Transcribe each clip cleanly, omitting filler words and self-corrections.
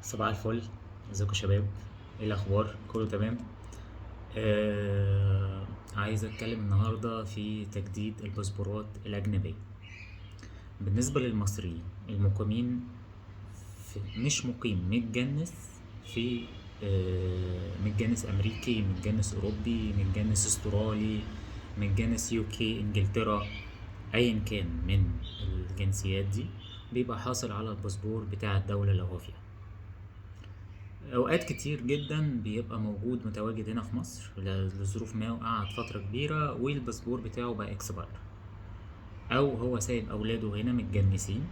صباح الفل، ازيكم يا شباب؟ ايه الاخبار؟ كله تمام؟ عايز اتكلم النهارده في تجديد الباسبورات الاجنبيه بالنسبه للمصريين المقيمين في، مش مقيم، متجنس في، متجنس امريكي، متجنس اوروبي، متجنس استرالي، متجنس UK، انجلترا، ايا كان من الجنسيات دي بيبقى حاصل على الباسبور بتاع الدولة اللي هو فيها. اوقات كتير جدا بيبقى موجود متواجد هنا في مصر لظروف ما، وقعد فترة كبيرة والباسبور بتاعه بقى expire، او هو سايب اولاده هنا متجنسين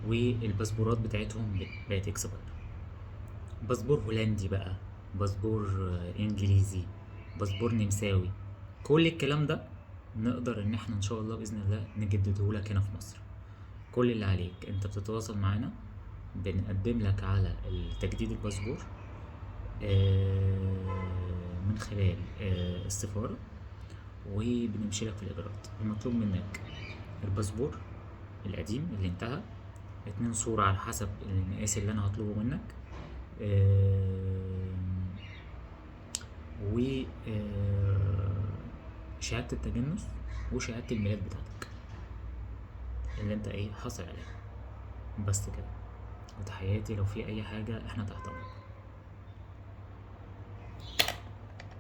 والباسبورات بتاعتهم بقت expire. باسبور هولندي بقى، باسبور انجليزي، باسبور نمساوي، كل الكلام ده نقدر ان احنا ان شاء الله باذن الله نجدده لك هنا في مصر. كل اللي عليك انت بتتواصل معانا، بنقدم لك على تجديد الباسبور من خلال السفارة، وبنمشي لك في الإجراءات. المطلوب منك الباسبور القديم اللي انتهى، 2 صورة على حسب المقاس اللي أنا هطلبه منك، و شهادة التجنس وشهادة الميلاد بتاعتك اللي انت حاصل عليها. بس كده، وتحياتي. لو في أي حاجة احنا تحت أمرك.